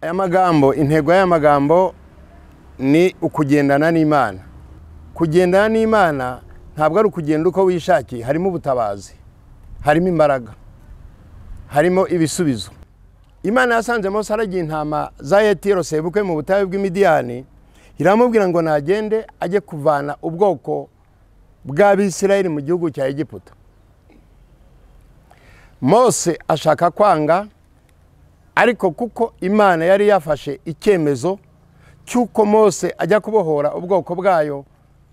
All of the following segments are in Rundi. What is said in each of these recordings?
Aya magambo, intego y'aya magambo ni ukugendana n'Imana. Kugendana n'Imana ntabwo ari ukugenda uko wishakiye, harimo ubutabazi, harimo imbaraga, harimo ibisubizo. Imana yasanze Mose aragiye intama za Yetiro sebukwe mu butayu bw'Imidiyani, iramubwira ngo nagende ajye kuvana ubwoko bw'Abisirayeli mu gihugu cya Egiputa. Mose ashaka kwanga, ariko kuko Imana yari yafashe icyemezo cy'uko Mose ajya kubohora ubwoko bwayo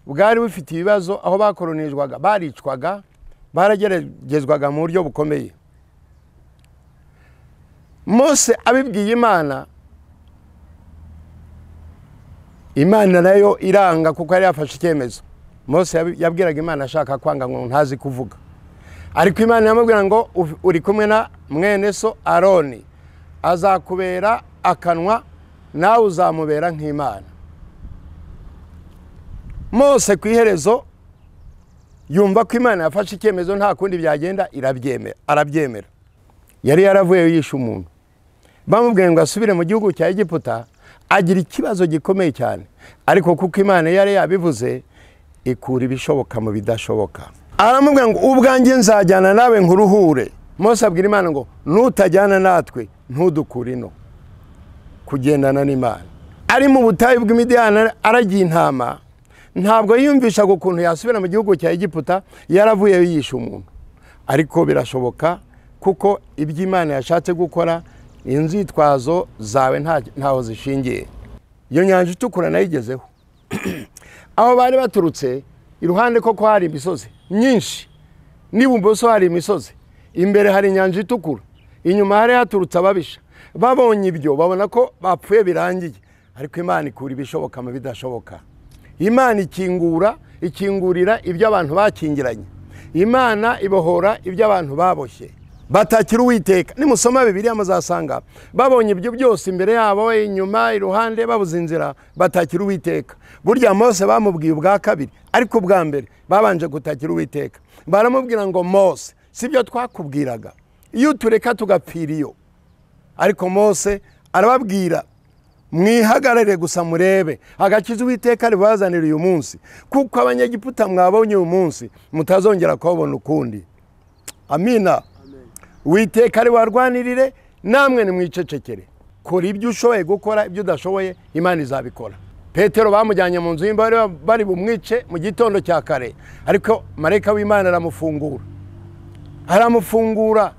bwari bufite ibibazo, aho bakoronijwaga, baricwaga, barageragezwaga mu buryo bukomeye. Mose abibwiye Imana, Imana nayo iranga kuko yari yafashe icyemezo. Mose yabwiraga Imana ashaka kwanga ngo ntazi kuvuga, ariko Imana yamubwira ngo uri kumwe na mwene so Aroni, azakubera akanwa nawe uzamubera nk'Imana. Mose ku iherezo yumva ko Imana yafashe icyemezo, nta kundi byagenda, irabyemera, arabyemera. Yari yaravuye yishe umuntu, bamubwiye ngo asubire mu gihugu cya Egiputa, agira ikibazo gikomeye cyane, ariko kuko Imana yari yabivuze, ikura ibishoboka mu bidashoboka. Aramubwira ngo ubwanjye nzajyana nawe nkuruhure. Mose abwira Imana ngo nutajyana natwe ntudukure ino. Kugendana n'Imana. Ari mu butayu bw'Imidiyani aragiye intama, ntabwo yiyumvishaga ukuntu yasubira mu gihugu cya Egiputa yaravuye yishe umuntu, ariko birashoboka kuko ibyo Imana yashatse gukora, inzitwazo zawe ntaho zishingiye. Iyo nyanja itukura nayigezeho. Aho bari baturutse iruhande koko hari imisozi myinshi, n'ibumoso hari imisozi, imbere hari inyanja itukura, inyuma hari haturutse ababisha. Babonye ibyo babona ko bapfuye birangiye, ariko Imana ikura ibishoboka mu bidashoboka. Imana ikingura, ikingurira ibyo abantu bakingiranye. Imana ibohora ibyo abantu baboshye. Batakira Uwiteka. Nimusoma Bibiliya muzasanga babonye ibyo byose imbere yabo, inyuma, iruhande, babuze inzira, batakira Uwiteka. Burya Mose bamubwiye ubwa kabiri, ariko ubwa mbere babanje gutakira Uwiteka. Baramubwira ngo Mose, sibyo twakubwiraga, iyo tureka tugapfira iyo. Ariko Mose arababwira, mwihagarare gusa murebe agakiza Uwiteka ribazanira uyu munsi, kuko Abanyegiputa mwabonye uyu munsi mutazongera kubabona ukundi. Amina. Uwiteka ribarwanirire, namwe nimwicecekere. Kora ibyo ushoboye gukora, ibyo udashoboye Imana izabikora. Petero bamujyanye mu nzu y'imbohe bari bumwice mu gitondo cya kare, ariko marayika w'Imana aramufungura. Aramufungura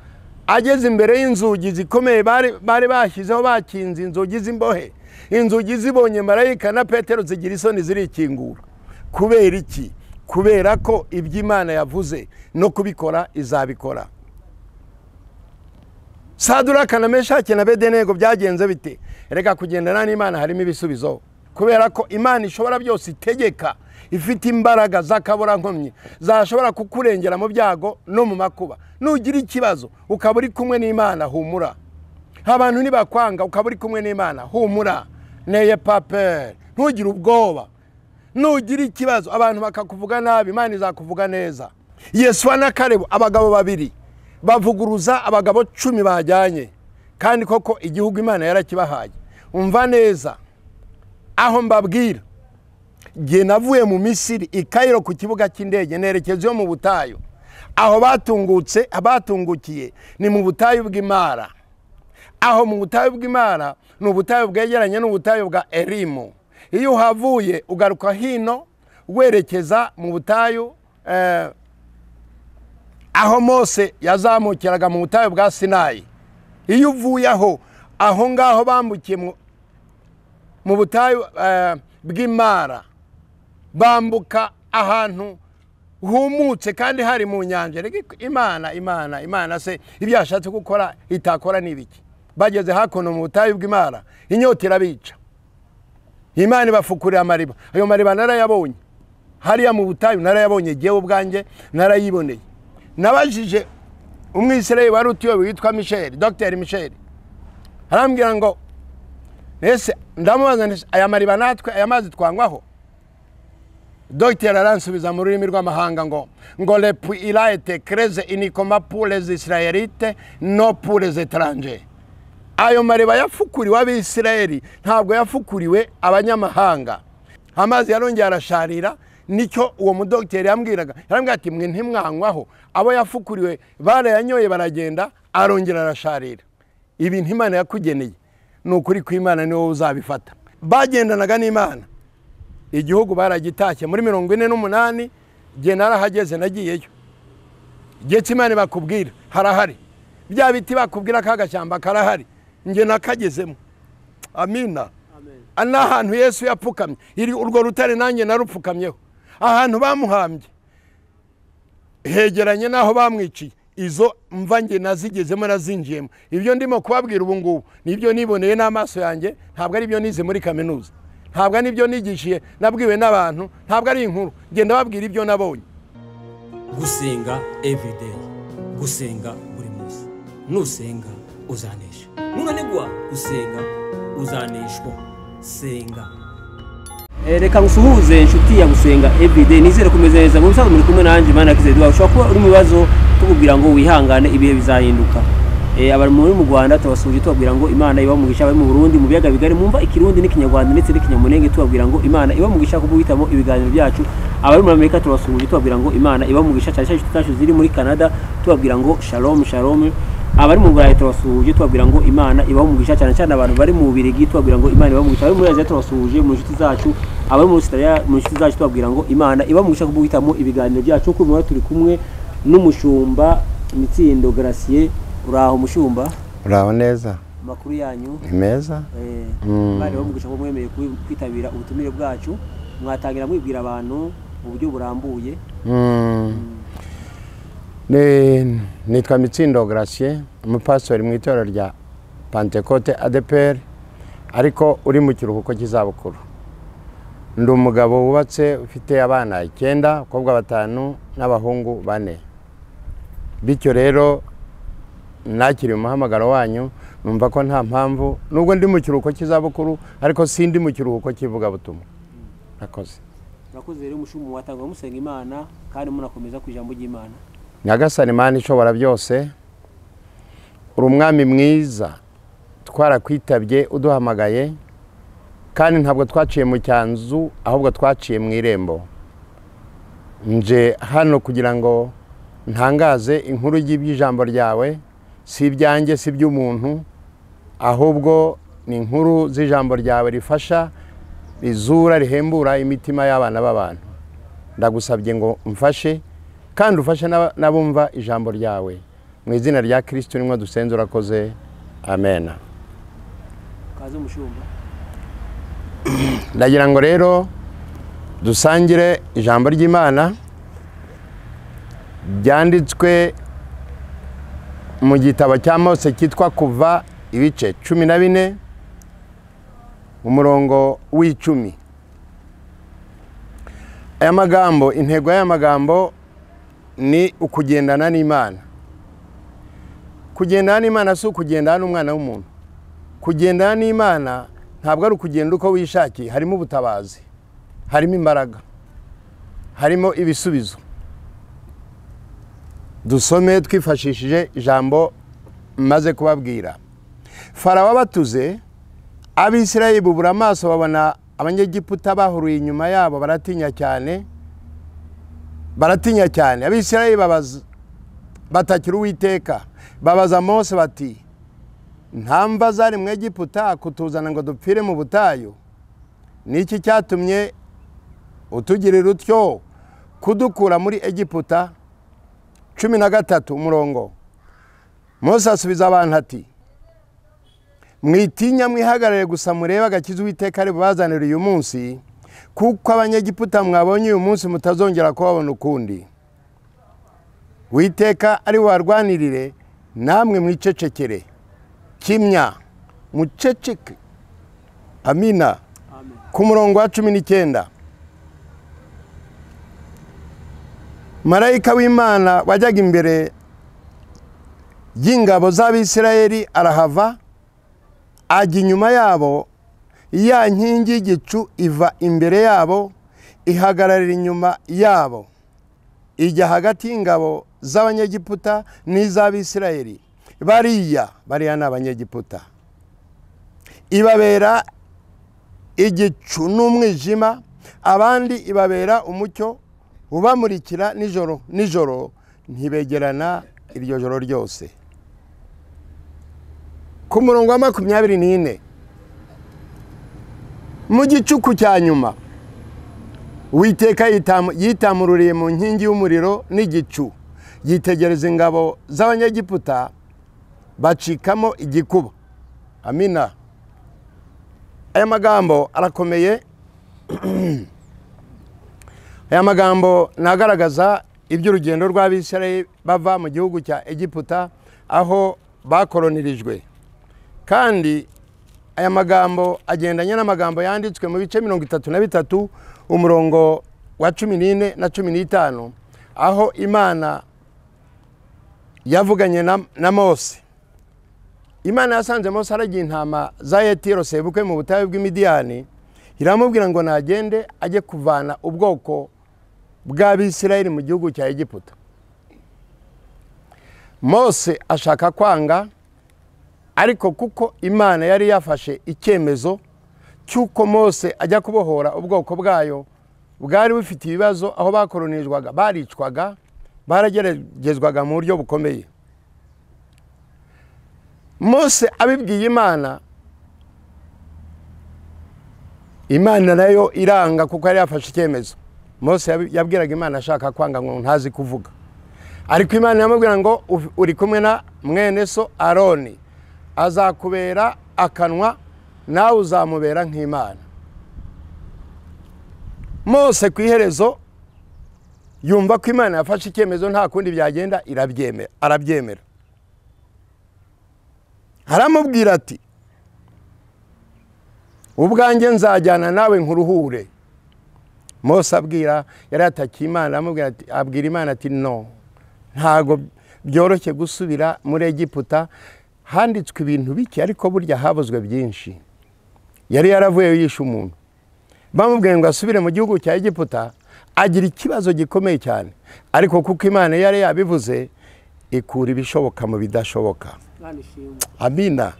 ageze imbere y'inzugi zikomeye bari bashyizeho, bakinze inzugi z'imbohe. Inzugi zibonye marayika na Petero zigira isoni zirikingura. Kubera iki? Kubera ko ibyo Imana yavuze no kubikora izabikora. Saduraka na Meshaki na Abedenego byagenze bite? Reka kugendana n'Imana harimo ibisubizo, kubera ko Imana ishobora byose, itegeka, ifite imbaraga z'akaburankomyi zashobora kukurengera mu byago no mu makuba. Nugira ikibazo ukaba uri kumwe n'Imana, humura. Abantu nibakwanga ukaba uri kumwe n'Imana, humura. Neye paper, ntugire ubwoba. Nugira ikibazo abantu bakakuvuga nabi, Imana izakuvuga neza. Yesuwa na Kalebu, abagabo babiri bavuguruza abagabo 10 bajyanye, kandi koko igihugu Imana yarakibahaye. Umva neza aho mbabwira, jye navuye mu Misiri i Cairo ku kibuga cy'indege nerekeza yo mu butayu. Aho batungutse, abatungukiye ni mu butayu bw'Imara. Aho mu butayu bw'Imara ni ubutayu bwegeranye n'ubutayu bwa Elimu. Iyo uhavuye ugaruka hino werekeza mu butayu aho Mose yazamukiraga mu butayu bwa Sinayi. Iyo uvuye aho, aho ngaho bambukiye mu butayu bw'Imara, bambuka ahantu humutse kandi hari mu nyanja. Imana, Imana, Imana se ibyo yashatse gukora itakora nibiki? Bageze hakuno mu butayu bw'Imara, inyota irabica. Imana ibafukurira amariba. Ayo mariba narayabonye hariya mu butayu, narayabonye jewe ubwanjye, narayiboneye. Nabajije umwisirayeli wari utuye witwa Michel, Dr Michel, arambwira ngo ese, ndamubaza nti aya mariba natwe aya mazi twangwaho? Dr aransubiza mu rurimi rw'amahanga ngo le puits il a été creusé uniquement pour les Israélites, non pour les étrangers. Ayo mariba yafukuriwe Abisirayeli, ntabwo yafukuriwe abanyamahanga. Amazi yarongeye arasharira. Nicyo uwo mudogiteri yambwiraga, yarambwira ati mwe ntimwanywaho, abo yafukuriwe barayanyoye baragenda, arongera arasharira. Ibintu Imana yakugeneye ni ukuri kw'Imana, ni wowe uzabifata. Bagendanaga n'Imana, igihugu baragitashye muri 48. Jye narahageze, nagiyeyo. Getsimani bakubwira harahari, bya biti bakubwira kagashyamba karahari, njye nakagezemo. Amina. N'ahantu Yesu yapfukamye, iri urwo rutare nanjye narupfukamyeho. Ahantu bamuhambye hegeranye n'aho bamwiciye. Izo mva njye nazigezemo, nazinjiyemo. Ibyo ndimo kubabwira ubu ngubu nibyo niboneye n'amaso yanjye, ntabwo ari ibyo nize muri kaminuza, ntabwo ari ibyo nigishiye nabwiwe n'abantu, ntabwo ari inkuru. Ngenda babwira ibyo nabonye. Gusenga everyday, gusenga buri munsi. Nusenga uzanesha, nunanigwa gusenga uzaneshwa. Senga. Reka ngusuhuze inshuti ya Gusenga Everyday, nizere kumeze neza. Mu bisanzwe muri kumwe nanjye Imana yakize duha. Ushobora kuba uri mu bibazo, tukubwira ngo wihangane, ibihe bizahinduka. Abari muri mu Rwanda tubasuje tubabwira ngo Imana iba umugisha, abari mu Burundi mu biyaga bigari mumva Ikirundi n'Ikinyarwanda ndetse n'Ikinyamunenge tubabwira ngo Imana iba umugisha kubwitamo ibiganiro byacu. Abari muri Amerika tubasuje tubabwira ngo Imana iba umugisha, cyane cyane inshuti zacu ziri muri Canada tubabwira ngo shalom shalom. Abari mu Burayi tubasuhuje tubabwira ngo Imana iba umugisha, cyane cyane abantu bari mu Bubiligi tubabwira ngo Imana iba umugisha. Abari muri Aziya tubasuhuje mu nshuti zacu, abari muri Australia mu nshuti zacu tubabwira ngo Imana iba umugisha kubwitamo ibiganiro byacu. Kuko ubu turi kumwe n'umushumba Mitsindo Gratien. Uraho mushumba? Uraho neza. Amakuru yanyu ni meza. Imana iba umugisha ko mwemeye kwitabira ubutumire bwacu. Mwatangira mwibwira abantu mu buryo burambuye. Nitwa Mitsindo Gratien, umupastori mu itorero rya Pentecote ADEPR, ariko uri mu kiruhuko cy'izabukuru. Ndi umugabo wubatse ufite abana 9, abakobwa 5 n'abahungu 4. Bityo rero nakiriye umuhamagaro wanyu, numva ko nta mpamvu nubwo ndi mu kiruhuko cy'izabukuru, ariko sindi mu kiruhuko cy'ivugabutumwa. Nakoze. Murakoze rero mushumba, watanga musenga Imana kandi munakomeza ku ijambo ry'Imana. Nyagasani Imana ishobora byose, uri umwami mwiza, twarakwitabye uduhamagaye, kandi ntabwo twaciye mu cyanzu ahubwo twaciye mu irembo. Nje hano kugira ngo ntangaze inkuru y'iby'ijambo ryawe, si ibyanjye si iby'umuntu, ahubwo ni inkuru z'ijambo ryawe rifasha, rizura, rihembura imitima y'abana b'abantu. Ndagusabye ngo mfashe kandi ufashe n'abumva ijambo ryawe. Mu izina rya Kristo nimwe dusenze, urakoze. Amen. Kaze mushumba. Ndagira ngo rero dusangire ijambo ry'Imana ryanditswe mu gitabo cya Mose cyitwa Kuva ibice 14 umurongo w'10. Aya magambo, intego y'aya magambo ni ukugendana n'Imana. Kugendana n'Imana si ukugendana n'umwana w'umuntu. Kugendana n'Imana ntabwo ari ukugenda uko wishakiye, harimo ubutabazi, harimo imbaraga, harimo ibisubizo. Dusome twifashishije ijambo maze kubabwira. Farawo abatuze, Abisirayeli bubura amaso babona Abanyegiputa bahuruye inyuma yabo, baratinya cyane. Baratinya cyane. Abisirayeli batakira Uwiteka, babaza Mose bati nta mva zari mu Egiputa kutuzana ngo dupfire mu butayu? Niki cyatumye utugirira utyo kudukura muri Egiputa? 13 umurongo. Mose asubiza abantu ati mwitinya, mwihagarare gusa murebe agakiza Uwiteka ari bubazanire uyu munsi, kuko Abanyegiputa mwabonye uyu munsi mutazongera kubabona ukundi. Uwiteka ari bubarwanirire, namwe mwicecekere. Kimya, muceceke. Amina. Amen. Ku murongo wa 19, Marayika w'Imana wajyaga imbere y'ingabo z'Abisirayeli arahava ajya inyuma yabo, ya nkingi y'igicu iva imbere yabo ihagararira inyuma yabo, ijya hagati y'ingabo z'Abanyegiputa n'iz'Abisirayeli. Bariya ni Abanyegiputa. Ibabera igicu n'umwijima, abandi ibabera umucyo ubamurikira nijoro. Nijoro ntibegerana iryo joro ryose. Ku murongo wa 24, mu gicuku cya nyuma Uwiteka yitamururiye mu nkingi y'umuriro n'igicu, yitegereza ingabo z'Abanyegiputa bacikamo igikuba. Amina. Aya magambo arakomeye. Aya magambo nagaragaza iby'urugendo rw'Abisirayeli bava mu gihugu cya Egiputa aho bakolonirijwe. Kandi aya magambo agendanye n'amagambo yanditswe mu bice 33 umurongo wa 14 na 15, aho Imana yavuganye na Mose. Imana yasanze Mose aragiye intama za Yetiro sebukwe mu butayu bw'Imidiyani, iramubwira ngo nagende ajye kuvana ubwoko bw'Abisirayeli mu gihugu cya Egiputa. Mose ashaka kwanga, ariko kuko Imana yari yafashe icyemezo cy'uko Mose ajya kubohora ubwoko bwayo bwari bufite ibibazo, aho bakolonizwaga, baricwaga, barageragezwaga mu buryo bukomeye. Mose abibwiye Imana, Imana nayo iranga kuko yari yafashe icyemezo. Mose yabwiraga Imana ashaka kwanga ngo ntazi kuvuga, ariko Imana yamubwira ngo uri kumwe na mwene so Aroni, azakubera akanwa nawe uzamubera nk'Imana. Mose ku iherezo yumva ko Imana yafashe icyemezo nta kundi byagenda, irabyemera, arabyemera. Aramubwira ati ubwanjye nzajyana nawe nkuruhure. Mose abwira, yari yatakiye Imana, amubwira ati, abwira Imana ati no, ntago byoroshye gusubira muri Egiputa, handitswe ibintu bike ariko burya habuzwe byinshi. Yari yaravuye yishe umuntu, bamubwiye ngo asubire mu gihugu cya Egiputa, agira ikibazo gikomeye cyane, ariko kuko Imana yari yabivuze ikura ibishoboka mu bidashoboka. Amina.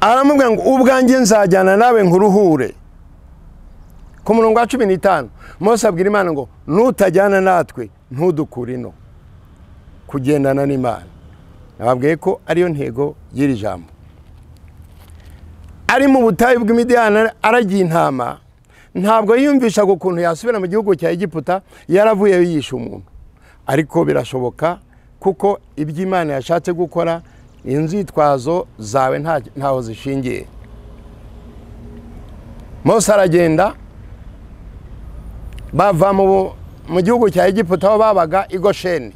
Aramubwira ngo ubwanjye nzajyana nawe nkuruhure. Ku murongo wa 15 Mose abwira Imana ngo nutajyana natwe ntudukure ino. Kugendana n'Imana, nababwiye ko ariyo ntego y'iri jambo. Ari mu butayu bw'Imidiyani aragiye intama, ntabwo yiyumvishaga ukuntu yasubira mu gihugu cya Egiputa yaravuye yishe umuntu, ariko birashoboka kuko ibyo Imana yashatse gukora inzitwazo zawe ntaho zishingiye. Mose aragenda, bava mu gihugu cya Egiputa aho babaga i Gosheni,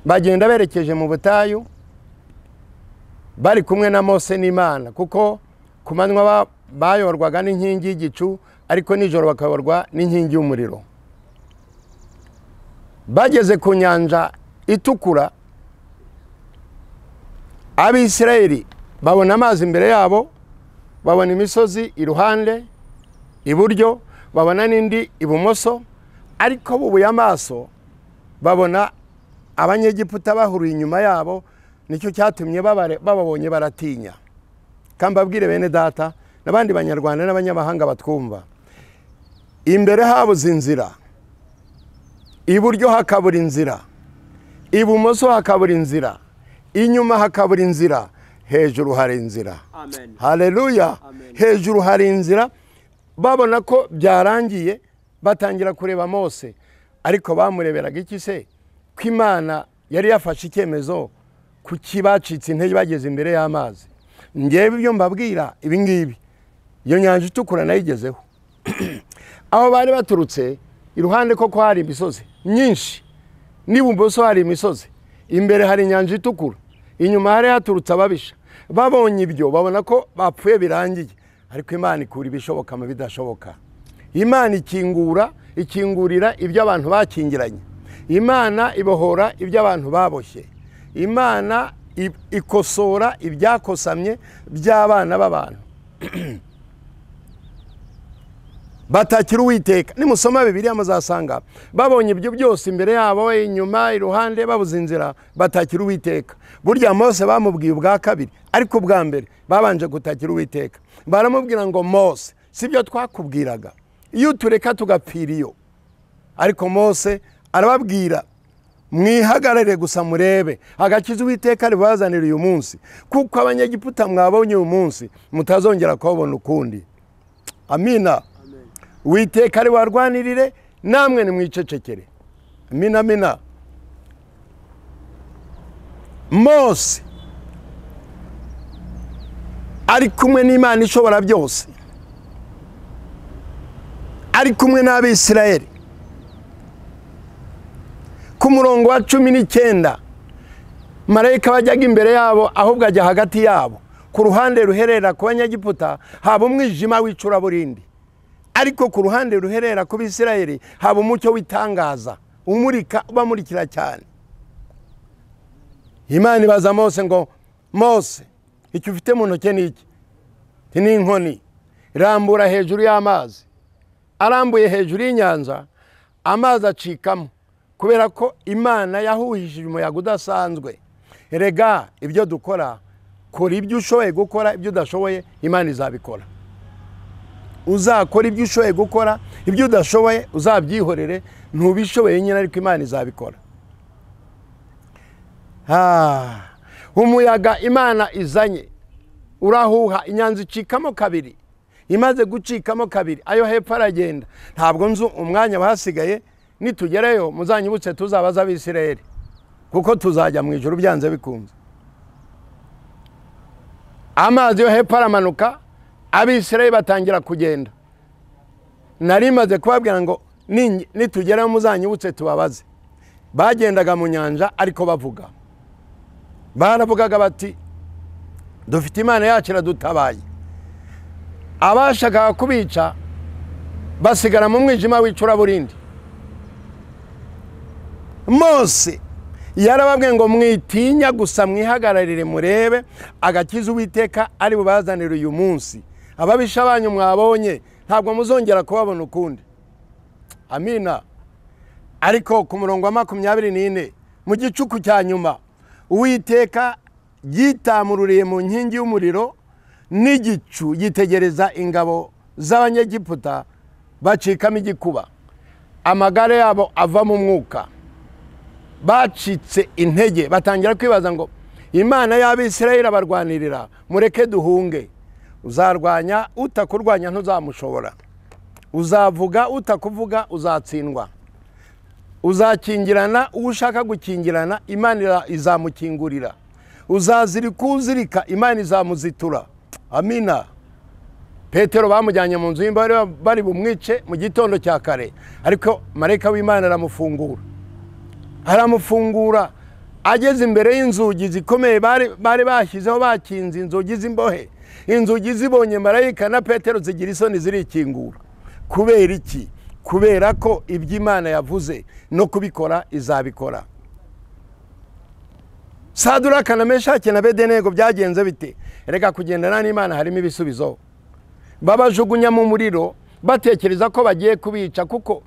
bagenda berekeje mu butayu bari kumwe na Mose n'Imana, kuko ku manywa bayorwaga n'inkingi y'igicu, ariko nijoro bakayorwa n'inkingi y'umuriro. Bageze ku nyanja itukura, Abisirayeli babona amazi imbere yabo, babona imisozi iruhande iburyo, babona n'indi ibumoso, ariko bubuye amaso babona Abanyegiputa bahuruye inyuma yabo. Nicyo cyatumye bababonye baratinya. Kambabwire bene data n'abandi banyarwanda n'abanyamahanga batwumva, imbere habuze inzira, iburyo hakabura inzira, ibumoso hakabura inzira, inyuma hakabura inzira, hejuru hari inzira. Amen. Haleluya. Hejuru hari inzira. Babona ko byarangiye, batangira kureba Mose, ariko bamureberaga iki se? Ko Imana yari yafashe icyemezo kuki bacitse intege bageze imbere y'amazi. Ngewe ibyo mbabwira ibi ngibi, iyo nyanja itukura nayigezeho. Aho bari baturutse iruhande koko hari imisozi myinshi, n'ibumoso hari imisozi, imbere hari inyanja itukura, inyuma hari haturutse ababisha. Babonye ibyo babona ko bapfuye birangiye, ariko Imana ikura ibishoboka mu bidashoboka. Imana ikingura, ikingurira ibyo abantu bakingiranye. Imana ibohora ibyo abantu baboshye. Imana ikosora ibyakosamye by'abana b'abantu. Batakira Uwiteka. Nimusoma Bibiliya muzasanga babonye ibyo byose imbere yabo, inyuma, iruhande, babuze inzira, batakira Uwiteka. Burya Mose bamubwiye ubwa kabiri, ariko ubwa mbere babanje gutakira Uwiteka. Baramubwira ngo Mose, sibyo twakubwiraga, iyo tureka tugapfira iyo. Ariko Mose arababwira, mwihagarare gusa murebe agakiza Uwiteka ribazanira uyu munsi, kuko abanyegiputa mwabonye uyu munsi mutazongera kubabona ukundi. Amina. Uwiteka ribarwanirire, namwe nimwicecekere. Amina, amina. Mose ari kumwe n'Imana ishobora byose, ari kumwe n'Abisirayeli. Ku murongo wa 19, marayika bajyaga imbere yabo, ahubwo ajya hagati yabo. Ku ruhande ruherera ku banyegiputa haba umwijima w'icuraburindi, ariko ku ruhande ruherera ku Bisirayeli haba umucyo w'itangaza umurika, ubamurikira cyane. Imana ibaza Mose ngo, Mose, icyo ufite mu ntoki ni iki? Ni inkoni. Rambura hejuru y'amazi. Arambuye hejuru y'inyanja, amazi acikamo, kubera ko Imana yahuhishije umuyaga udasanzwe. Erega ibyo dukora, kora ibyo ushoboye gukora, ibyo udashoboye Imana izabikora. Uzakora ibyo ushoboye gukora, ibyo udashoboye uzabyihorere, ntubishoboye nyine, ariko Imana izabikora. Umuyaga Imana izanye urahuha, inyanja icikamo kabiri. Imaze gucikamo kabiri, ayo hepfo aragenda. Ntabwo nzu umwanya wahasigaye, nitugereyo muzanyibutse tuzabaza Abisirayeli, kuko tuzajya mu ijuru byanze bikunze. Amazi yo hepfo aramanuka, Abisirayeli batangira kugenda. Nari maze kubabwira ngo nitugerayo muzanyibutse tubabaze. Bagendaga mu nyanja ariko bavuga, baravugaga bati dufite Imana yacu iradutabaye. Abashakaga kubica basigara mu mwijima w'icuraburindi. Mose yarababwiye ngo mwitinya gusa mwihagararire murebe agakiza Uwiteka ari bubazanire uyu munsi. Ababisha banyu mwabonye ntabwo muzongera kubabona ukundi. Amina. Ariko ku murongo wa 24, mu gicuku cya nyuma, Uwiteka yitamururiye mu nkingi y'umuriro n'igicu, yitegereza ingabo z'abanyegiputa bacikamo igikuba, amagare yabo ava mu mwuka. Bacitse intege, batangira kwibaza ngo Imana y'Abisirayeli abarwanirira, mureke duhunge. Uzarwanya utakurwanya ntuzamushobora, uzavuga utakuvuga uzatsindwa, uzakingirana uwo ushaka gukingirana Imana izamukingurira, uzazirika uzirika Imana izamuzitura. Amina. Petero bamujyanye mu nzu y'imbohe bari bumwice mu gitondo cya kare, ariko marayika w'Imana aramufungura. Aramufungura ageze imbere y'inzugi zikomeye bari bashyizeho, bakinze inzugi z'imbohe. Inzugi zibonye marayika na Petero zigira isoni zirikingura. Kubera iki? Kubera ko ibyo Imana yavuze no kubikora izabikora. Saduraka na Meshaki na Abedenego byagenze bite? Reka kugendana n'Imana harimo ibisubizo. Babajugunya mu muriro batekereza ko bagiye kubica, kuko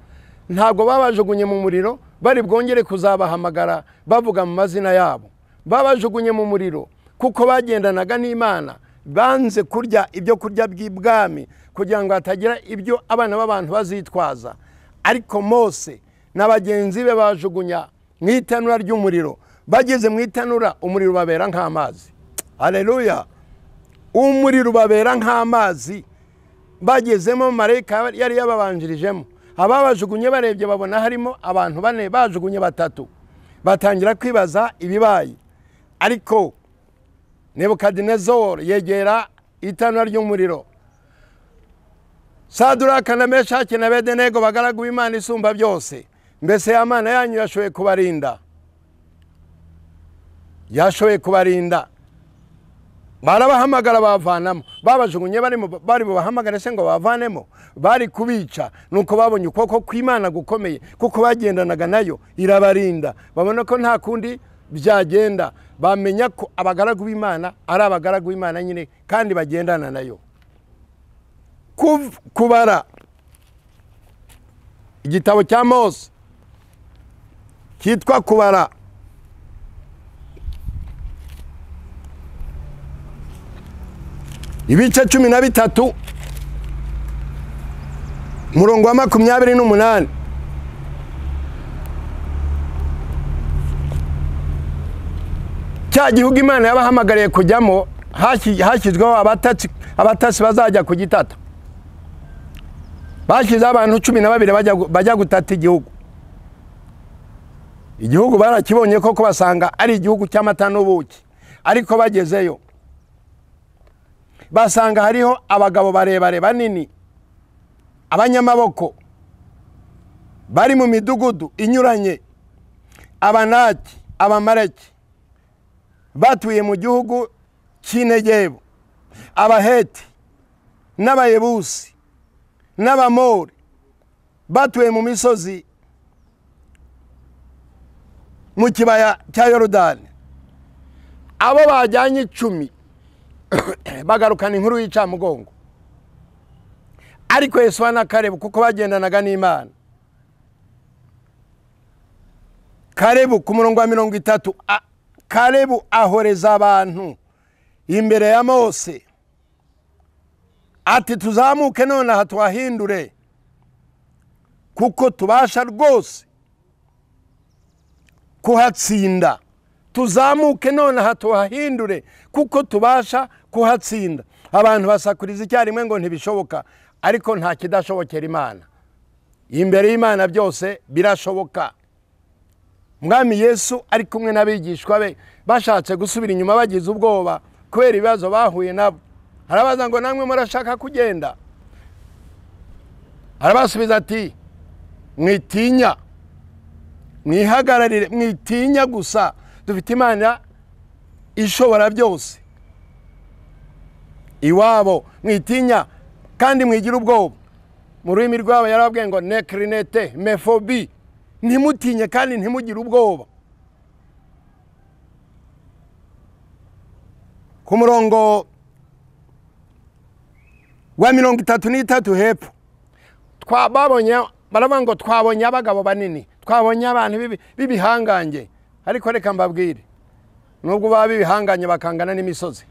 ntabwo babajugunye mu muriro bari bwongere kuzabahamagara bavuga mu mazina yabo. Babajugunye mu muriro kuko bagendanaga n'Imana, banze kurya ibyo kurya by'ibwami kugira ngo hatagira ibyo abana b'abantu bazitwaza. Ariko Mose na bagenzi be bajugunya mu itanura ry'umuriro. Bageze mu itanura, umuriro babera nk'amazi. Haleluya. Umuriro babera nk'amazi. Bagezemo marayika yari yababanjirijemo. Ababajugunye barebye babona harimo abantu bane, bajugunye batatu. Batangira kwibaza ibibaye. Ariko Nebukadinezar yegera itanura ry'umuriro. Saduraka na Meshaki na Abedenego bagaragu b'Imana isumba byose, mbese ya Mana yanyu yashoboye kubarinda? Yashoboye kubarinda. Barabahamagara bavanamo. Babajugunye bari bubahamagare se ngo bavanemo, bari kubica. Nuko babonye ukuboko kw'Imana gukomeye, kuko bagendanaga nayo irabarinda. Babona ko nta kundi byagenda, bamenya ko abagaragu b'Imana ari abagaragu b'Imana nyine kandi bagendana nayo. Kubara Igitabo cya Mose cyitwa Kubara, ibice 13 umurongo wa 28. Cya gihugu Imana yabahamagariye kujyamo hashyizweho abatasi bazajya kugitata. Bashyizeho abantu 12 bajya gutata igihugu. Igihugu barakibonye koko basanga ari igihugu cy'amata n'ubuki, ariko bagezeyo basanga hariho abagabo barebare banini, abanyamaboko bari mu midugudu inyuranye, Abanaki, Abamaleki batuye mu gihugu cy'Inegebu, Abaheti n'Abayebusi n'Abamori batuye mu misozi mu kibaya cya Yorodani. Abo bajyanye 10 bagarukana inkuru y'icamugongo, ariko Yesuwa na Kalebu kuko bagendanaga n'Imana. Kalebu ku murongo wa 30, Kalebu ahoreza abantu imbere ya Mose ati tuzamuke nonaha tuhahindure, kuko tubasha rwose kuhatsinda. Tuzamuke nonaha tuhahindure kuko tubasha kuhatsinda. Abantu basakuriza icyarimwe ngo ntibishoboka, ariko nta kidashobokera Imana. Imbere y'Imana byose birashoboka. Mwami Yesu ari kumwe n'abigishwa be bashatse gusubira inyuma bagize ubwoba kubera ibibazo bahuye nabo. Arabaza ngo namwe murashaka kugenda? Arabasubiza ati mwitinya, mwihagararire, mwitinya gusa, dufite Imana ishobora byose. Iwabo mwitinya kandi mwigira ubwoba. Mu rurimi rwabo yarababwiye ngo nekrinete mefobi, ntimutinye kandi ntimugire ubwoba. Ku murongo wa 33 hepfo twababonye baravuga ngo twabonye abagabo banini, twabonye abantu b'ibihangange. Ariko reka mbabwire, nubwo baba b'ibihanganye bakangana n'imisozi,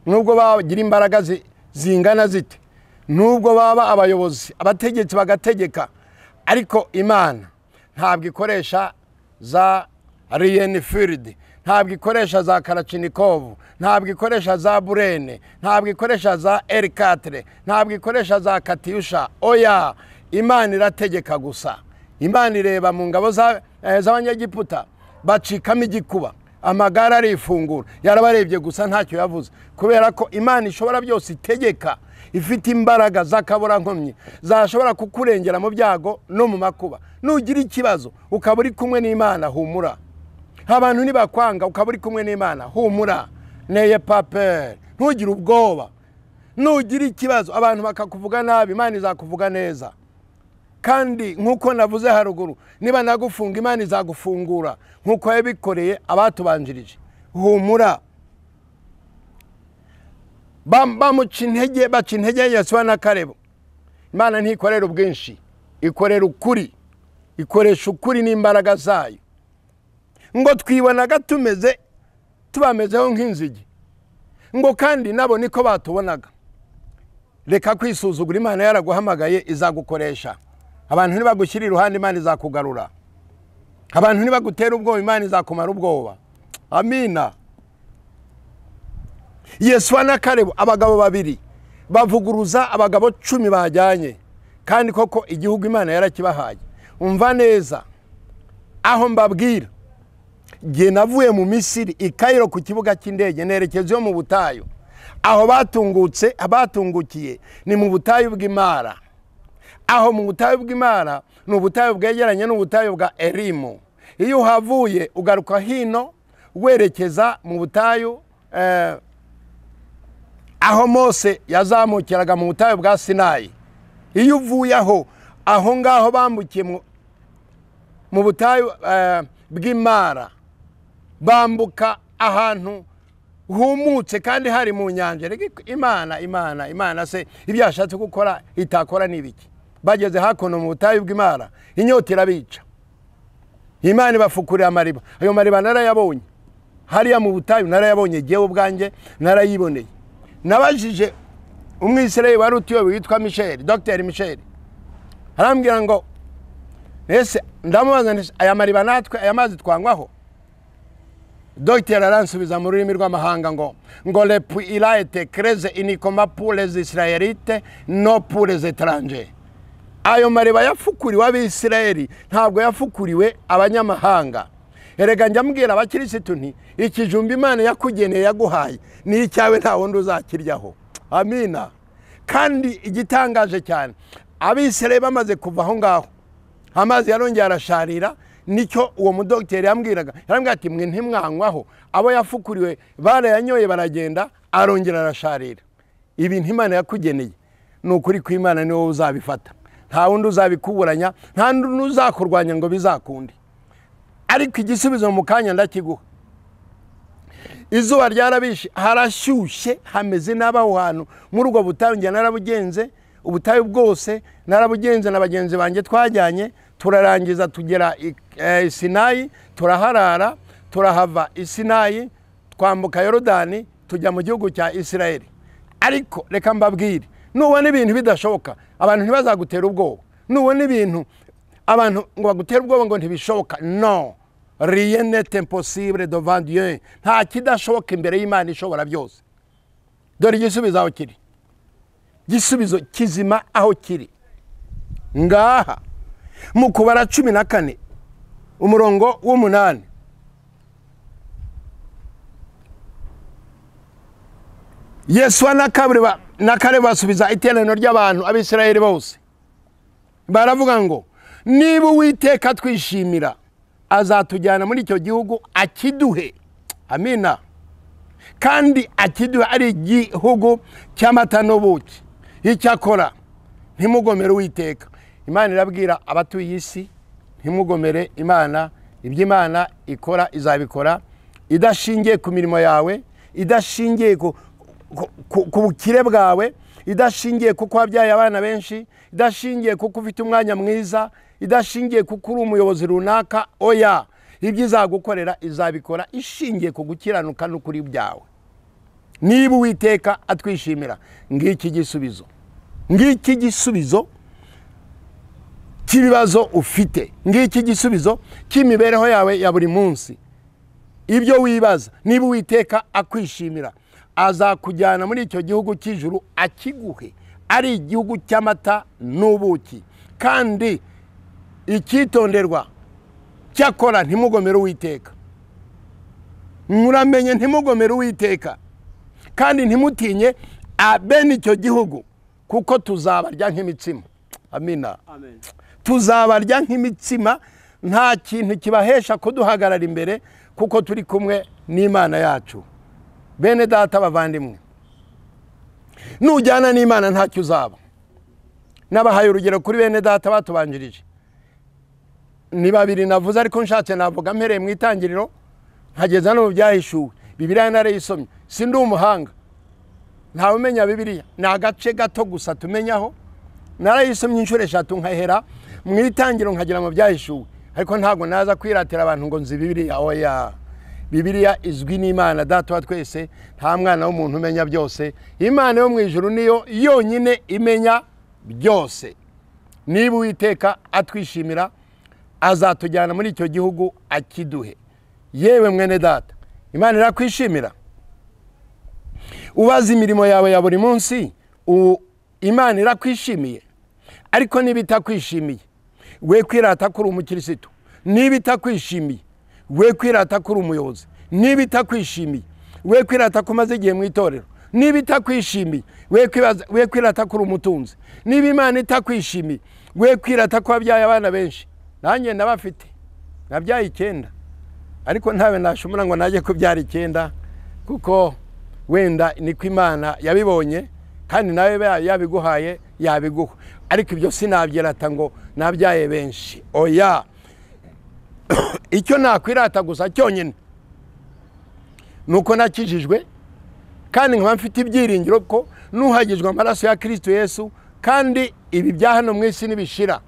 nubwo bagira imbaraga zingana zite, nubwo baba abayobozi abategetsi bagategeka, ariko Imana ntabwo ikoresha za Rienfield, ntabwo ikoresha za Kalachnikov, ntabwo ikoresha za Burene, ntabwo ikoresha za R4, ntabwo ikoresha za Katyusha. Oya, Imana irategeka gusa. Imana ireba mu ngabo z'Abanyegiputa bacikamo igikuba, amagara arifungura. Yarabarebye gusa ntacyo yavuze, kubera ko Imana ishobora byose, itegeka, ifite imbaraga z'akaburankomyi zashobora kukurengera mu byago no mu makuba. Nugira ikibazo ukaba uri kumwe n'Imana, humura. Abantu nibakwanga ukaba uri kumwe n'Imana, humura. Neye paper, ntugire ubwoba. Nugira ikibazo abantu bakakuvuga nabi, Imana izakuvuga neza. Kandi nkuko navuze haruguru, niba nagufunga Imana izagufungura nkuko yabikoreye abatubanjirije. Humura. Bamuca intege, baca intege Yesuwa na Kalebu. Imana ntikorera ubwinshi, ikorera ukuri, ikoresha ukuri n'imbaraga zayo. Ngo twibonaga tumeze tubamezeho nk'inzige, ngo kandi nabo niko batubonaga. Reka kwisuzugura, Imana yaraguhamagaye izagukoresha. Abantu ntibagushyira iruhande, Imana izakugarura. Abantu ntibagutera ubwoba, Imana izakumara ubwoba. Amina. Yesuwa na Kalebu, abagabo babiri bavuguruza abagabo 10 bajyanye, kandi koko igihugu Imana yarakibahaye. Umva neza aho mbabwira, jye navuye mu Misiri i Cairo ku kibuga cy'indege nerekeza mu butayu. Aho batungutse, abatungukiye ni mu butayu bw'Imara. Aho mu butayu bw'Imara ni ubutayu bwegeranye n'ubutayu bwa Elimu. Iyo uhavuye ugaruka hino werekeza mu butayu aho Mose yazamukiraga mu butayu bwa Sinayi. Iyo uvuye aho, aho ngaho bambukiye mu butayu bw'Imara, bambuka ahantu humutse kandi hari mu nyanja. Imana, Imana, Imana se ibyo yashatse gukora itakora nibiki? Bageze hakuno mu butayu bw'Imara, inyota irabica, Imana ibafukurira amariba. Ayo mariba narayabonye hariya mu butayu, narayabonye jyewe ubwanjye narayiboneye. Nabajije umwisirayeli wari utuye witwa Michel, Dr Michel, arambwira ngo ese, ndamubaza nti aya mariba natwe aya mazi twanywaho? Dr aransubiza mu rurimi rw'amahanga ngo le puits il a été creusé uniquement pour les Israélites, non pour les étrangers. Ayo mariba yafukuriwe abisirayeli, ntabwo yafukuriwe abanyamahanga. Erega njya mbwira abakirisitu nti ikijumba Imana yakugeneye yaguhaye ni icyawe, nta wundi uzakiryaho. Amina. Kandi igitangaje cyane, abisirayeli bamaze kuva aho ngaho, amazi yarongeye arasharira. Nicyo uwo mudogiteri yambwiraga, yarambwira ati mwe ntimwanywaho, abo yafukuriwe barayanyoye baragenda, arongera arasharira. Ibintu Imana yakugeneye ni ukuri kw'Imana, ni wowe uzabifata, nta wundi uzabikuburanya, nta wundi uzakurwanya ngo bizakunde. Ariko igisubizo mu kanya ndakiguha. Izuba ryarabishe, harashyushye, hameze nabi aho hantu muri ubwo butayu. Njye narabugenze ubutayu bwose, narabugenze na bagenzi banjye twajyanye, turarangiza tugera i Sinayi, turaharara, turahava i Sinayi twambuka Yorodani tujya mu gihugu cya Isirayeli. Ariko reka mbabwire, nubona ibintu bidashoboka abantu ntibazagutera ubwoba. Nubona ibintu abantu ngo bagutere ubwoba ngo ntibishoboka, no, rien n'est impossible devant Dieu. Nta kidashoboka imbere y'Imana ishobora byose. Dore igisubizo aho kiri, igisubizo kizima aho kiri ngaha mu Kubara 14 umurongo w'8. Yesuwa na Kalebu basubiza iteraniro ry'abantu abisirayeli bose, baravuga ngo niba Uwiteka twishimira azatujyana muri icyo gihugu akiduhe. Amina. Kandi akiduhe ari igihugu cy'amata n'ubuki. Icyakora ntimugomere Uwiteka. Imana irabwira abatuye isi, ntimugomere Imana. Ibyo Imana ikora izabikora idashingiye ku mirimo yawe, idashingiye ku bukire bwawe, idashingiye kuko wabyaye abana benshi, idashingiye kuko ufite umwanya mwiza, idashingiye kuko uri umuyobozi runaka. Oya, ibyo izagukorera izabikora ishingiye ku gukiranuka n'ukuri byawe. Niba Uwiteka atwishimira, ngiki gisubizo, ngiki gisubizo cy'ibibazo ufite, ngiki gisubizo cy'imibereho yawe ya buri munsi. Ibyo wibaza, niba Uwiteka akwishimira azakujyana muri icyo gihugu cy'ijuru akiguhe, ari igihugu cy'amata n'ubuki. Kandi icyitonderwa, cyakora ntimugomere Uwiteka. Muramenye ntimugomere Uwiteka, kandi ntimutinye abene icyo gihugu, kuko tuzabarya nk'imitsima. Amina. Amen. Tuzabarya nk'imitsima, nta kintu kibahesha kuduhagarara imbere, kuko turi kumwe n'Imana yacu. Bene data bavandimwe, nujyana n'Imana ntacyo uzaba. Nabahaye urugero kuri bene data batubanjirije, ni babiri navuze, ariko nshatse navuga mpereye mu itangiriro nkageza no mu byahishuwe. Bibiliya narayisomye, sindi umuhanga, ntawe umenya Bibiliya, ni agace gato gusa tumenyaho. Narayisomye inshuro 3 nkahera mu itangiriro nkagera mu byahishuwe, ariko ntabwo naza kwiratira abantu ngo nzi Bibiliya. Oya, Bibiliya izwi n'Imana Data wa twese, nta mwana w'umuntu umenya byose. Imana yo mu ijuru niyo yonyine imenya byose. Niba Uwiteka atwishimira azatujyana muri icyo gihugu akiduhe. Yewe mwene data, Imana irakwishimira. Ubaza imirimo yawe ya buri munsi, Imana irakwishimiye. Ariko niba itakwishimiye, we kwirata kuri umukirisitu. Niba itakwishimiye, we kwirata kuri umuyobozi. Niba itakwishimiye, we kwirata ko umaze igihe mu itorero. Niba itakwishimiye, we kwirata kuri umutunzi. Niba Imana itakwishimiye, we kwirata ko wabyaye abana benshi. Nanjye ndabafite, nabyaye 9, ariko ntawe nashobora ngo najye kubyara 9, kuko wenda niko Imana yabibonye, kandi nawe yabiguhaye yabiguha. Ariko ibyo sinabyirata ngo nabyaye benshi. Oya, icyo nakwirata gusa cyonyine nuko nakijijwe, kandi nkaba mfite ibyiringiro ko nuhagijwe amaraso ya Kristo Yesu, Kandi ibi bya hano mu isi nibishira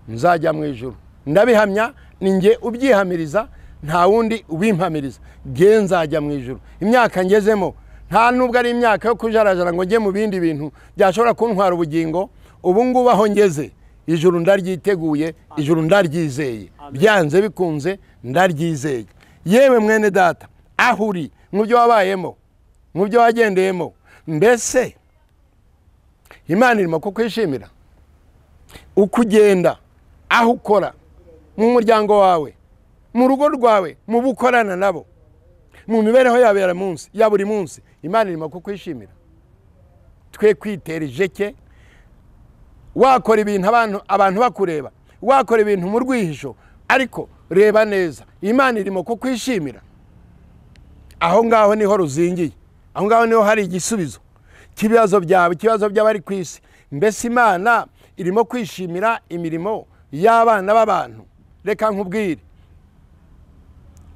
nzajya mu ijuru. Ndabihamya, ni njye ubyihamiriza, nta wundi ubimpamiriza. Nge nzajya mu ijuru. Imyaka ngezemo nta nubwo ari imyaka yo kujarajara ngo njye mu bindi bintu byashobora kuntwara ubugingo. Ubu ngubu aho ngeze ijuru ndaryiteguye, ijuru ndaryizeye, byanze bikunze ndaryizeye. Yewe mwene data, aho uri mu byo wabayemo, mu byo wagendeyemo, mbese Imana irimo kukwishimira? Uko ugenda, aho ukora, mu muryango wawe, mu rugo rwawe, mu bukorana nabo, mu mibereho yawe ya buri munsi, Imana irimo kukwishimira? Twe kwitera ijeke, wakora ibintu abantu bakureba, wakora ibintu mu rwihisho, ariko reba neza, Imana irimo kukwishimira? Aho ngaho niho ruzingiye, aho ngaho niho hari igisubizo cy'ibibazo byawe, ikibazo by'abari ku isi. Mbese Imana irimo kwishimira imirimo y'abana b'abantu? Reka nkubwire,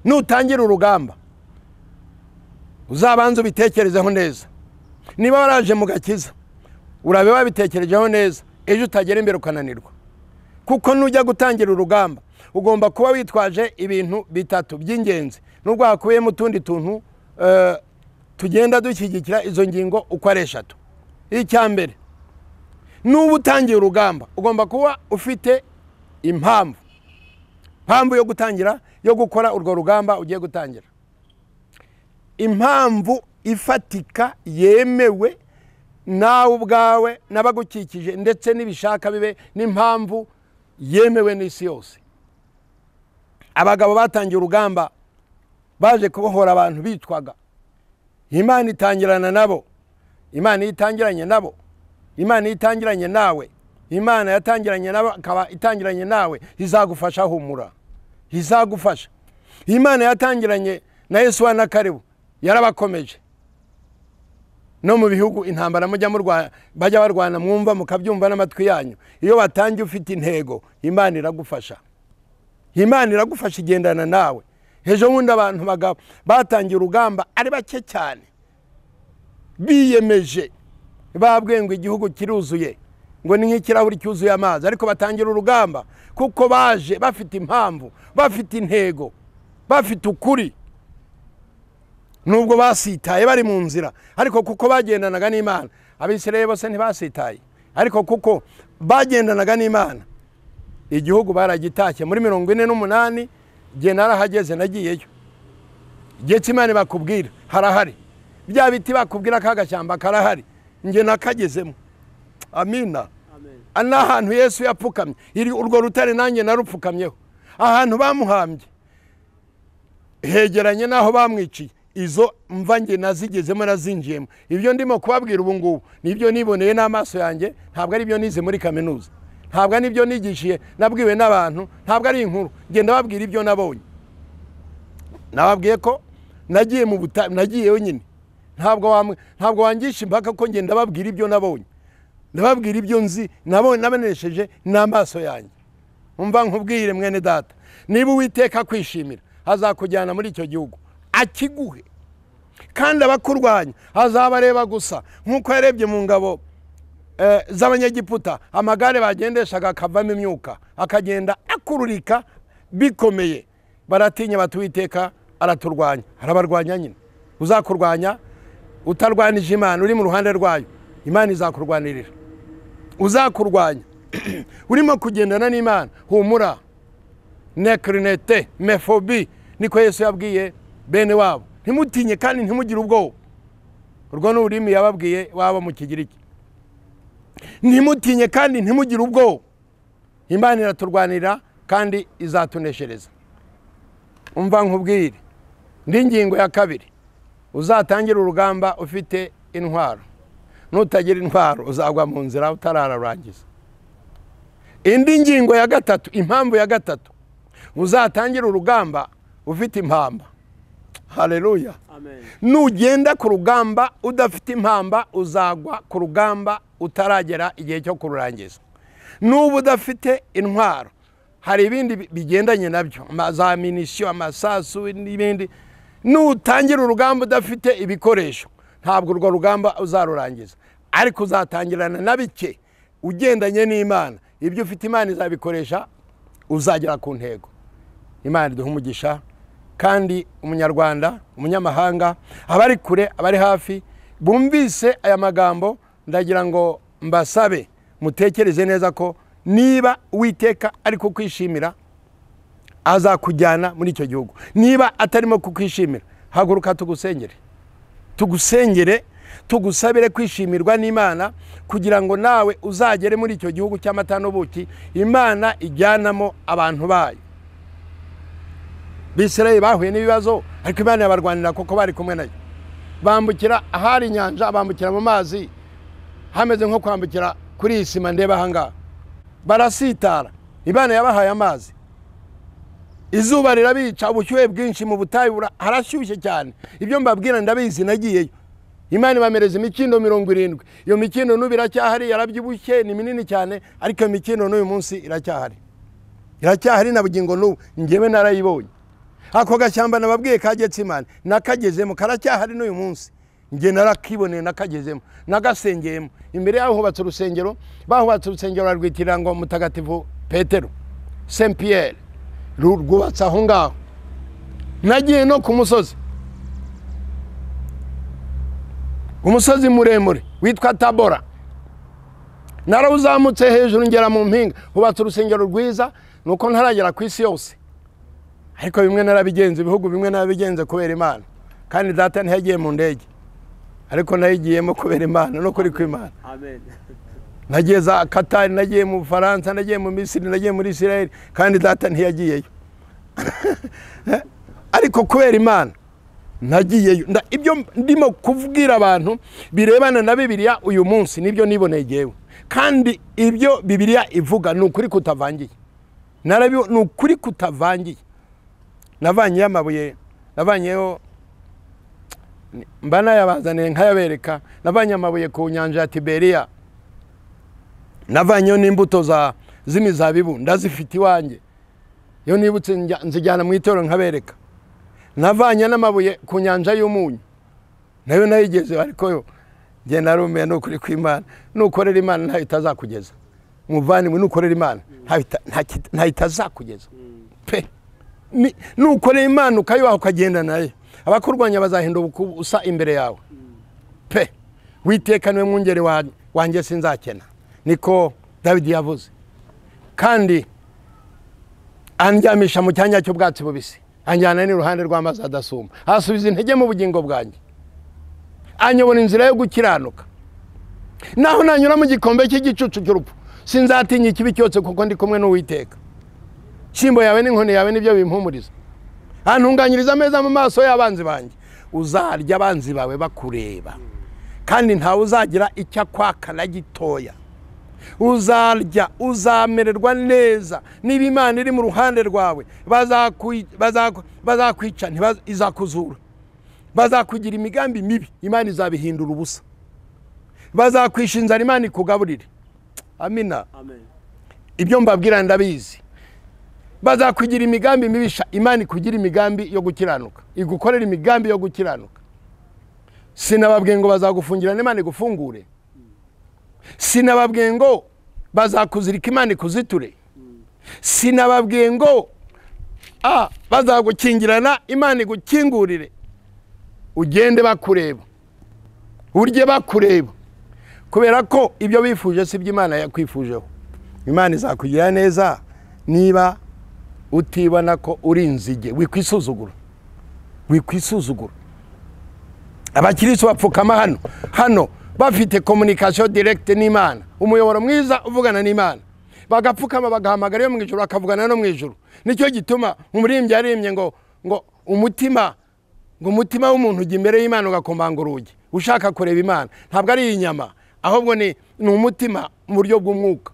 nutangira urugamba uzabanza ubitekerezeho neza. Niba waraje mu gakiza urabe wabitekerejeho neza, ejo utagera imbere ukananirwa. Kuko nujya gutangira urugamba ugomba kuba witwaje ibintu bitatu by'ingenzi, nubwo hakubiyemo utundi tuntu tugenda dushyigikira izo ngingo uko ari eshatu. Icya mbere, nuba utangiye urugamba ugomba kuba ufite impamvu yo gutangira, yo gukora urwo rugamba ugiye gutangira. Impamvu ifatika yemewe nawe ubwawe n'abagukikije, ndetse n'ibishaka bibe n'impamvu yemewe n'isi yose. Abagabo batangiye urugamba baje kubohora abantu bitwaga, Imana itangirana nabo. Imana itangiranye nabo, Imana itangiranye nawe, Imana yatangiranye nabo akaba itangiranye nawe, izagufasha. Humura, izagufasha. Imana yatangiranye na Yesu wa Nakaribu, yarabakomeje. No mu bihugu intambara mujya murwana, bajya barwana mwumva mukabyumva n'amatwi yanyu. Iyo watangiye ufite intego, Imana iragufasha. Imana iragufasha, igendana nawe. Ejo bundi abantu bagabo batangiye urugamba ari bake cyane, biyemeje, babwiye ngo igihugu kiruzuye, ngo ni nk'ikirahuri cyuzuye amazi, ariko batangira urugamba kuko baje bafite impamvu, bafite intego, bafite ukuri. Nubwo basitaye bari mu nzira, ariko kuko bagendanaga n'Imana. Abisirayeli bose ntibasitaye, ariko kuko bagendanaga n'Imana igihugu baragitashye. Muri 48 jye narahageze, nagiyeyo. Igihe cy'Imana bakubwira harahari, bya biti bakubwira kagashyamba karahari, njye nakagezemo. Amina. Ahantu Yesu yapfukamye, urwo rutare nanjye narupfukamyeho. Ahantu bamuhambye hegeranye n'aho bamwiciye, izo mva njye nazigezemo, nazinjiyemo. Ibyo ndimo kubabwira ubu ngubu nibyo niboneye n'amaso yanjye, ntabwo ari byo nize muri kaminuza, ntabwo ari byo nigishiye nabwiwe n'abantu, ntabwo ari inkuru. Ngenda babwira ibyo nabonye. Nababwiye ko nagiye mu butayu, nagiyeyo nyine. Ntabwo wangisha impaka ko ngenda babwira ibyo nabonye, ndababwira ibyo nzi, nabonye nabonesheje n'amaso yanjye. Umva nkubwire mwene data, niba Uwiteka kwishimira azakujyana muri icyo gihugu akiguhe, kandi abakurwanya azabareba gusa nk'uko yarebye mu ngabo z'abanyegiputa, amagare bagendeshaga akavamo imyuka akagenda akururika bikomeye. Baratinya bati Uwiteka araturwanya. Arabarwanya nyine. Uzakurwanya utarwanije Imana, uri mu ruhande rwayo, Imana izakurwanirira. Uzakurwanya urimo kugendana n'Imana, humura. Nekrinete mefobi, niko Yesu yabwiye bene wabo, ntimutinye kandi ntimugire ubwoba. Urwo ni ururimi yababwiye wabo mu Kigiriki. Ntimutinye kandi ntimugire ubwoba, Imana iraturwanira kandi izatuneshereza. Umva nkubwire, ndi ngingo ya kabiri, uzatangira urugamba ufite intwaro. Nutagira intwaro uzagwa mu nzira utarararangiza. Indi ngingo ya gatatu, impamvu ya gatatu, uzatangira urugamba ufite impamba. Haleluya. Amen. Nugenda ku rugamba udafite impamba uzagwa ku rugamba utaragera igihe cyo kururangiza. Nuba udafite intwaro, hari ibindi bigendanye nabyo, za minisiyo, amasasu n'ibindi. Nutangira urugamba udafite ibikoresho, ntabwo urwo rugamba uzarurangiza, ariko uzatangirana na bike. Ugendanye n'Imana, ibyo ufite Imana izabikoresha, uzagera ku ntego. Imana iduhe umugisha. Kandi umunyarwanda, umunyamahanga, abari kure, abari hafi, bumvise aya magambo, ndagira ngo mbasabe mutekereze neza ko niba Uwiteka ari kukwishimira azakujyana muri icyo gihugu. Niba atarimo kukwishimira, haguruka tugusengere, tugusengere, tugusabire kwishimirwa n'Imana, kugira ngo nawe uzagere muri icyo gihugu cy'amata n'ubuki Imana ijyanamo abantu bayo. Bisirayeli bahuye n'ibibazo, ariko Imana yabarwanira kuko bari kumwe nayo. Bambukira ahari inyanja, bambukira mu mazi, hameze nko kwambukira kuri iyi sima ndeba ahangaha. Barasitara, Imana yabahaye amazi. Izuba rirabica, ubushyuhe bwinshi mu butayu, harashyushye cyane. Ibyo mbabwira ndabizi, nagiyeyo. Imana ibamereza imikindo 70. Iyo mikindo n'ubu iracyahari, yarabyibushye, ni minini cyane, ariko iyo mikindo n'uyu munsi iracyahari. Iracyahari na bugingo n'ubu, njyewe narayibonye. Ako gashyamba nababwiye ka Getsimani, nakagezemo, karacyahari n'uyu munsi. Njye narakiboneye, nakagezemo, nagasengeyemo. Imbere yaho hubatse urusengero, bahubatse urusengero barwitirira ngo Mutagatifu Petero, Saint Pierre, rwubatse aho ngaho. Nagiye no ku musozi, umusozi muremure witwa Tabora. Narawuzamutse hejuru ngera mu mpinga, hubatse urusengero rwiza, nuko ntaragera ku isi yose. Ariko bimwe narabigenze, ibihugu bimwe narabigenze kubera Imana. Kandi data ntiyagiye mu ndege, ariko nayigiyemo kubera Imana no kuri kw'Imana. Amen. Nagiye za Katari, nagiye mu Bufaransa, nagiye mu Misiri, nagiye muri Israel, kandi data ntiyagiyeyo. Ariko kubera Imana nagiyeyo. Ibyo ndimo kuvugira abantu birebana na Bibiliya uyu munsi nibyo niboneye jewe. Kandi ibyo Bibiliya ivuga ni ukuri kutavangiye. Ni ukuri kutavangiye. Navanyeyo amabuye, navanyeyo, mba nayabazaniye nkayabereka. Navanye amabuye ku nyanja ya Tiberiya, navanyeyo n'imbuto z'imizabibu, ndazifite iwanjye. Iyo nibutse nzijyana mu itorero nkabereka. Navanye n'amabuye ku nyanja y'umunyu, nayo nayigeze, ariko yo njye narumiye. N'ukuri kw'Imana, nukorera Imana ntayo itazakugeza. Muvandimwe, nukorera Imana ntayo itazakugeza pe. Nukorera Imana ukayubaha ukagenda nayo, abakurwanya bazahinda ubusa imbere yawe pe. Witeka niwe mwungeri wanjye, sinzakena, niko Dawidi yavuze. Kandi andyamisha mu cyanya cy'ubwatsi bubisi, anjyana n'iruhande rw'amazi adasuma, asubiza intege mu bugingo bwanjye, anyobora inzira yo gukiranuka. Naho nanyura mu gikombe cy'igicucu cy'urupfu, sinzatinya ikibi cyose, kuko ndi kumwe n'Uwiteka. Shimbo yawe n'inkoni yawe nibyo bimpumuriza. Antunganyiriza ameza mu maso y'abanzi banjye. Uzarya abanzi bawe bakureba, kandi ntawe uzagira icyo akwaka na gitoya. Uzarya, uzamererwa neza. Niba Imana iri mu ruhande rwawe, bazakwica izakuzura. Bazakugira imigambi mibi, Imana izabihindura ubusa. Bazakwisha inzara, Imana ikugaburire. Amina. Amen. Ibyo mbabwira ndabizi. Bazakugira imigambi mibisha, Imana ikugira imigambi yo gukiranuka, igukorera imigambi yo gukiranuka. Sinababwiye ngo bazagufungirana, Imana igufungure. Sinababwiye ngo bazakuzirika, Imana ikuziture. Sinababwiye ngo bazagukingirana, Imana igukingurire. Ugende bakureba, urye bakureba, kubera ko ibyo bifuje si byo Imana yakwifujeho. Imana izakugira neza niba utibona ko uri inzige. Wikwisuzugura, wikwisuzugura. Abakristo bapfukama hano hano bafite communication directe n'Imana, umuyoboro mwiza uvugana n'Imana. Bagapfukama bagahamagara iyo mu ijuru, bakavugana no mu ijuru. Nicyo gituma umuririmbyi yaririmbye ngo umutima, ngo umutima w'umuntu ujya imbere y'Imana ugakomanga urugi ushaka kureba Imana. Ntabwo ari inyama, ahubwo ni umutima mu buryo bw'umwuka.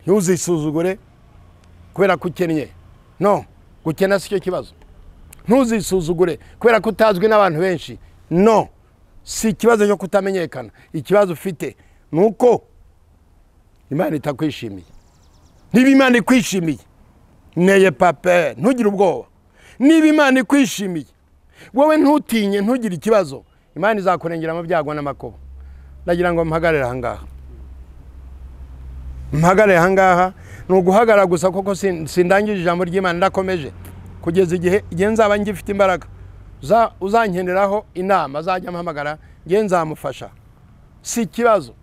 Ntuzisuzugure kubera ko ukennye. No, gukena si cyo kibazo. Ntuzisuzugure kubera ko utazwi n'abantu benshi. No, si ikibazo cyo kutamenyekana. Ikibazo ufite nuko Imana itakwishimiye. Niba Imana ikwishimiye, neye pape, ntugire ubwoba. Niba Imana ikwishimiye, wowe ntutinye, ntugire ikibazo. Imana izakurengera mu byago n'amakuba. Ndagira ngo mpagarare aha ngaha. Mpagarare ahangaha, ni uguhagarara gusa kuko sindangije ijambo ry'Imana, ndakomeje kugeza igihe nzaba ngifite imbaraga. Uzankeneraho inama azajya ampamagara, nge nzamufasha, si ikibazo.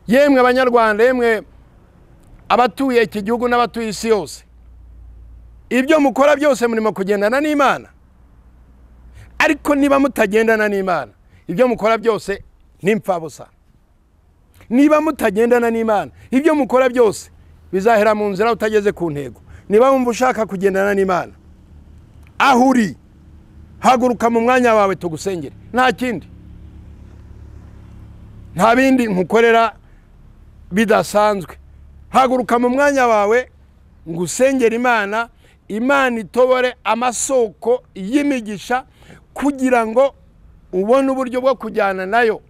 Yemwe Abanyarwanda, yemwe abatuye iki gihugu n'abatuye isi yose, ibyo mukora byose murimo kugendana n'Imana. Ariko niba mutagendana n'Imana, ibyo mukora byose ni impfabusa. Niba mutagendana n'Imana, ibyo mukora byose bizahera mu nzira utageze ku ntego. Niba wumva ushaka kugendana n'Imana, aho uri haguruka mu mwanya wawe tugusengere, nta kindi, nta bindi nkukorera bidasanzwe. Haguruka mu mwanya wawe ngusengere Imana, Imana itobore amasoko y'imigisha kugira ngo ubone uburyo bwo kujyana nayo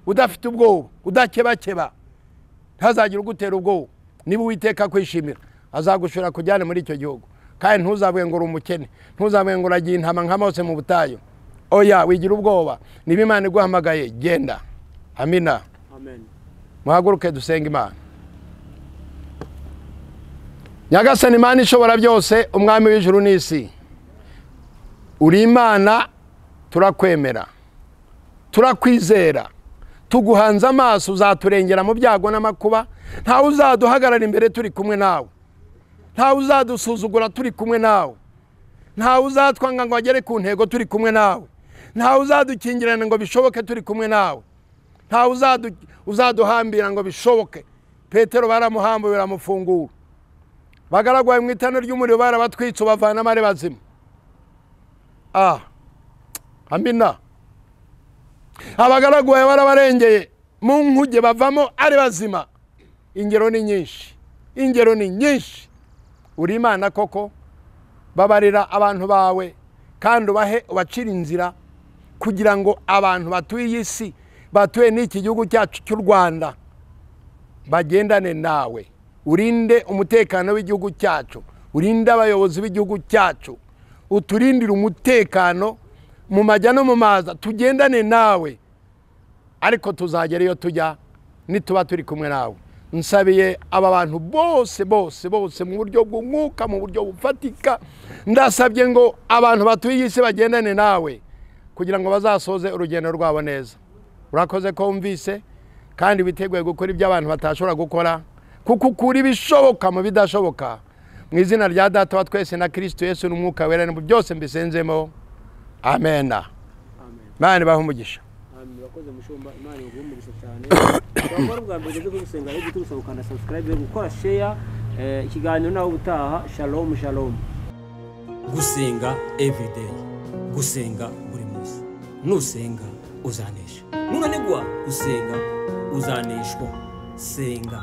udafite ubwoba, udakebakeba. Ntazagire ugutera ubwoba. Niba Uwiteka akwishimira, azagushora kujyana muri icyo gihugu. Kandi ntuzavuge ngo uri umukene, ntuzavuge ngo uragiye intama nka Mose mu butayu. Oya, wigira ubwoba. Niba Imana iguhamagaye, genda. Amina. Amen. Muhaguruke dusenge Imana. Nyagasani Imana ishobora byose, umwami w'ijuru n'isi, uri Imana, turakwemera, turakwizera, tuguhanze amaso. Uzaturengera mu byago n'amakuba. Ntawe uzaduhagarara imbere turi kumwe nawe, ntawe uzadusuzugura turi kumwe nawe, ntawe uzatwanga ngo agere ku ntego turi kumwe nawe, ntawe uzadukingirana ngo bishoboke turi kumwe nawe, ntawe uzaduhambira ngo bishoboke. Petero baramuhambuye baramufungura, bagaragwaye mu itano ry'umuriro barabatwitse bavanamo ari bazima. Amina. Abagaragwaye barabarengeye mu nkuge bavamo ari bazima. Ingero ni nyinshi, ingero ni nyinshi. Uri Imana koko, babarira abantu bawe kandi ubahe, ubacire inzira kugira ngo abantu batuye iyi si, batuye n'iki gihugu cyacu cy'u Rwanda, bagendane nawe. Urinde umutekano w'igihugu cyacu, urinde abayobozi b'igihugu cyacu, uturindire umutekano mu majya no mu maza, tugendane nawe. Ariko tuzagera iyo tujya nituba turi kumwe nawe. Nsabiye aba bantu bose bose bose mu buryo bw'umwuka, mu buryo bufatika, ndasabye ngo abantu batuye iyi si bagendane nawe kugira ngo bazasoze urugendo rwabo neza. Urakoze ko wumvise kandi witeguye gukora ibyo abantu batashobora gukora, kuko ukura ibishoboka mu bidashoboka. Mu izina rya Data wa twese na Kristo Yesu n'Umwuka Wera, ni byose mbisenzemo. Amena. Imana ibahe umugisha. Amen. Urakoze mushumba, Imana iguhe umugisha cyane. Twakora ubwa mbere ugeze gusenga rero tugusaba gukanda subscribe, gukora share, ikiganiro nawe ubutaha. Shalom shalom. Gusenga everyday, gusenga buri munsi. Nusenga uzanesha, nunanigwa gusenga uzaneshwa. Senga.